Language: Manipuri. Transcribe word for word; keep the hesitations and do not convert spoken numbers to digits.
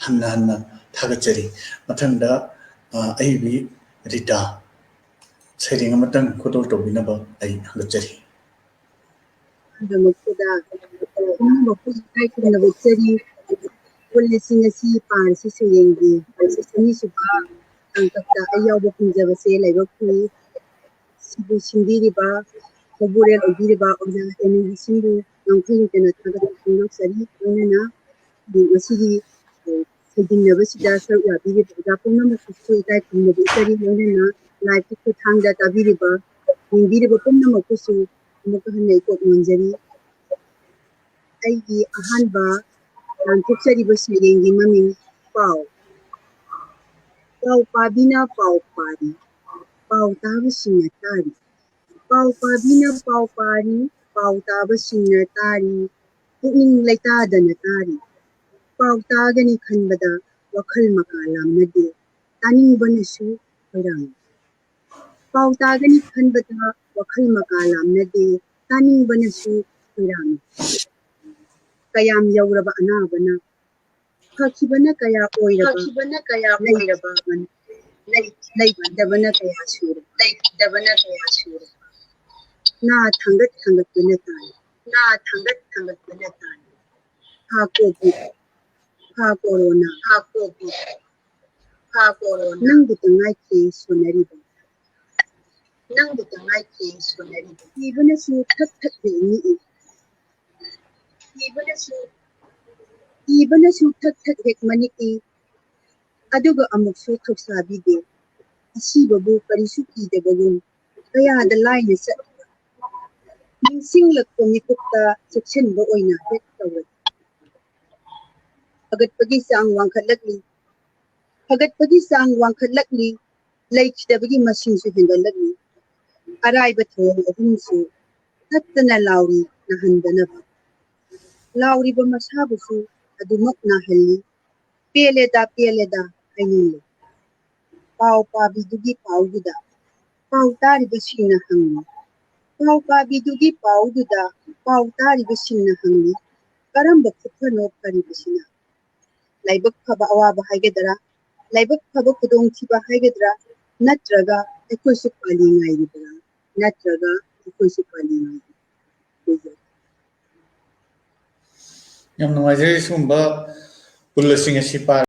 ꯍꯟꯅ ꯍꯟꯅ ꯊꯥꯒꯠꯆꯔꯤ꯫ ꯃꯊꯪꯗ, ꯑ, ꯑꯏꯕꯤ ꯔꯤꯇꯥ ꯁꯩꯔꯦꯡ ꯑꯃꯇꯪ ꯈꯨꯗꯣꯜ ꯇꯧꯕꯤꯅꯕ ꯑꯩ ꯍꯪꯒꯠꯆꯔꯤ꯫ ꯑꯍꯥꯟꯕꯃꯛꯇꯗ ꯄꯨꯝꯅꯃꯛꯄꯨ ꯏꯀꯥꯏ ꯈꯨꯝꯅꯕ ꯎꯠꯆꯔꯤ꯫ ꯄꯨꯜꯂꯤꯁꯤꯡ ꯑꯁꯤ ꯄꯥꯔꯤꯁꯤ ꯁꯩꯔꯦꯡꯒꯤ ꯑꯅꯤꯁꯨꯕ ꯇꯥꯡꯀꯛꯇ ꯑꯩ ꯌꯥꯎꯕ ꯐꯪꯖꯕꯁꯦ ꯂꯥꯏꯕꯛ ꯐꯩ꯫ ꯁꯤꯕꯨ ꯁꯤꯟꯕꯤꯔꯤꯕ, ꯈꯨꯕꯨꯔꯦꯜ ꯑꯣꯏꯕꯤꯔꯤꯕ ꯑꯣꯖꯥ ꯑꯦꯃꯤꯂꯤꯁꯤꯡꯕꯨ ꯉꯝꯈꯩ ꯂꯩꯇꯅ ꯊꯥꯒꯠꯄ ꯐꯣꯡꯗꯣꯛꯆꯔꯤ꯫ ꯂꯣꯏꯅꯅ ꯉꯁꯤꯒꯤ, ꯑ, ꯁꯩꯗꯤꯡꯅꯕꯁꯤꯗ ꯁꯔꯨꯛ ꯌꯥꯕꯤꯔꯤꯕ ꯑꯣꯖꯥ ꯄꯨꯝꯅꯃꯛꯄꯨꯁꯨ ꯏꯀꯥꯏ ꯈꯨꯝꯅꯕ ꯎꯠꯆꯔꯤ꯫ ꯂꯣꯏꯅꯅ live-ꯀꯤ ꯈꯨꯠꯊꯥꯡꯗ ꯇꯥꯕꯤꯔꯤꯕ, ꯌꯦꯡꯕꯤꯔꯤꯕ ꯄꯨꯝꯅꯃꯛꯄꯨꯁꯨ ꯑꯃꯨꯛꯀ ꯍꯟꯅ ꯏꯀꯣꯛ ꯅꯣꯟꯖꯔꯤ꯫ ꯑꯩꯒꯤ ꯑꯍꯥꯟꯕ ꯂꯥꯟꯊꯣꯛꯆꯔꯤꯕ ꯁꯩꯔꯦꯡꯒꯤ ꯃꯃꯤꯡ ꯄꯥꯎ꯫ ꯄꯥꯎ ꯄꯥꯕꯤꯅ ꯄꯥꯎ ꯄꯥꯔꯤ, ꯄꯥꯎ ꯇꯥꯕꯁꯤꯡꯅ ꯇꯥꯔꯤ꯫ ꯄꯥꯎ ꯄꯥꯕꯤꯅ ꯄꯥꯎ ꯄꯥꯔꯤ, ꯄꯥꯎ ꯇꯥꯕꯁꯤꯡꯅ ꯇꯥꯔꯤ, ꯄꯨꯛꯅꯤꯡ ꯂꯩꯇꯥꯗꯅ ꯇꯥꯔꯤ꯫ ꯄꯥꯎ ꯇꯥꯒꯅꯤ ꯈꯟꯕꯗ ꯋꯥꯈꯜ ꯃꯀꯥ ꯂꯥꯝꯅꯗꯦ, ꯇꯥꯅꯤꯡꯕꯅꯁꯨ ꯈꯣꯏꯔꯥꯡꯏ꯫ ꯄꯥꯎ ꯇꯥꯒꯅꯤ ꯈꯟꯕꯗ ꯋꯥꯈꯜ ꯃꯀꯥ ꯂꯥꯝꯅꯗꯦ, ꯇꯥꯅꯤꯡꯕꯅꯁꯨ ꯈꯣꯏꯔꯥꯡꯏ꯫ ꯀꯌꯥꯝ ꯌꯧꯔꯕ ꯑꯅꯥꯕꯅ, ꯐꯈꯤꯕꯅ ꯀꯌꯥ ꯑꯣꯏꯔꯕ, ꯐꯈꯤꯕꯅ ꯀꯌꯥ ꯑꯣꯏꯔꯕ, ꯂꯩ-, ꯂꯩꯈꯤꯗꯕꯅ ꯀꯌꯥ ꯁꯨꯔꯦ, ꯂꯩꯈꯤꯗꯕꯅ ꯀꯌꯥ ꯁꯨꯔꯦ꯫ ꯅꯥ ꯊꯥꯡꯒꯠ ꯊꯥꯡꯒꯠꯇꯨꯅ ꯇꯥꯔꯤ, ꯅꯥ ꯊꯥꯡꯒꯠ ꯊꯥꯡꯒꯠꯇꯨꯅ ꯇꯥꯔꯤ꯫ ꯍꯥ ꯀꯣꯚꯤꯗ, ꯍꯥ ꯀꯣꯔꯣꯅꯥ, ꯍꯥ ꯀꯣꯚꯤꯗ, ꯍꯥ ꯀꯣꯔꯣꯅꯥ꯫ ꯅꯪꯕꯨ ꯇꯉꯥꯏꯈꯤ ꯁꯣꯟꯅꯔꯤꯕ, ꯅꯪꯕꯨ ꯇꯉꯥꯏꯈꯤ ꯁꯣꯟꯅꯔꯤꯕ꯫ ꯊꯤꯕꯅꯁꯨ ꯊꯛ ꯊꯛ ꯅꯤꯛꯏ꯫ ꯊꯤꯕꯅꯁꯨ, ꯊꯤꯕꯅꯁꯨ ꯊꯛ ꯊꯛ ꯍꯦꯛ ꯃꯅꯤꯛꯏ꯫ ꯑꯗꯨꯒ ꯑꯃꯨꯛꯁꯨ ꯊꯧꯁꯥꯕꯤꯗꯦ꯫ ꯑꯁꯤꯕꯕꯨ ꯀꯔꯤꯁꯨ ꯀꯤꯗꯕꯒꯨꯝ ꯀꯌꯥꯗ ꯂꯥꯏꯅ ꯆꯠꯂꯤꯕ꯫ ꯅꯤꯡꯁꯤꯡꯂꯛꯄ ꯃꯤꯀꯨꯞꯇ ꯆꯦꯛꯁꯤꯟꯕ ꯑꯣꯏꯅ ꯍꯦꯛ ꯇꯧꯔꯛꯏ꯫ ꯐꯒꯠꯄꯒꯤ ꯆꯥꯡ ꯋꯥꯡꯈꯠꯂꯛꯂꯤ꯫ ꯐꯒꯠꯄꯒꯤ ꯆꯥꯡ ꯋꯥꯡꯈꯠꯂꯛꯂꯤ꯫ ꯂꯩꯈꯤꯗꯕꯒꯤ ꯃꯁꯤꯡꯁꯨ ꯍꯦꯟꯒꯠꯂꯛꯂꯤ꯫ ꯑꯔꯥꯏꯕ ꯊꯧꯑꯣꯡ ꯑꯍꯨꯝꯁꯨ ꯊꯠꯇꯅ ꯂꯥꯎꯔꯤ ꯅꯥꯍꯟꯗꯅꯕ꯫ ꯂꯥꯎꯔꯤꯕ ꯃꯁꯥꯕꯨꯁꯨ ꯑꯗꯨꯃꯛ ꯅꯥꯍꯜꯂꯤ꯫ ꯄꯦꯜꯂꯦꯗ, ꯄꯦꯜꯂꯦꯗ ꯍꯥꯏꯅꯤꯡꯂꯦ꯫ ꯄꯥꯎ ꯄꯥꯕꯤꯗꯨꯒꯤ ꯄꯥꯎꯗꯨꯗ ꯄꯥꯎ ꯇꯥꯔꯤꯕꯁꯤꯡꯅ ꯍꯪꯂꯤ꯫ ꯄꯥꯎ ꯄꯥꯕꯤꯗꯨꯒꯤ ꯄꯥꯎꯗꯨꯗ ꯄꯥꯎ ꯇꯥꯔꯤꯕꯁꯤꯡꯅ ꯍꯪꯂꯤ, "ꯀꯔꯝꯕ ꯈꯨꯐꯅꯣ ꯐꯔꯤꯕꯁꯤꯅ?" ꯂꯥꯏꯕꯛ ꯐꯕ ꯑꯋꯥꯕ ꯍꯥꯏꯒꯗ꯭ꯔꯥ, ꯂꯥꯏꯕꯛ ꯐꯕ ꯈꯨꯗꯣꯡꯊꯤꯕ ꯍꯥꯏꯒꯗ꯭ꯔꯥ, ꯅꯠꯇ꯭ꯔꯒ ꯑꯩꯈꯣꯏꯁꯨ ꯄꯥꯂꯤ ꯉꯥꯏꯔꯤꯕ꯭ꯔꯥ, ꯅꯠꯇ꯭ꯔꯒ ꯑꯩꯈꯣꯏꯁꯨ ꯄꯥꯂꯤ ꯉꯥꯏꯔꯤꯕ꯭ꯔꯥ? ꯌꯥꯝ ꯅꯨꯡꯉꯥꯏꯖꯔꯦ꯫ ꯁꯤꯒꯨꯝꯕ ꯄꯨꯜ ꯑꯁꯤꯡ ꯑꯁꯤ ꯄꯥꯔ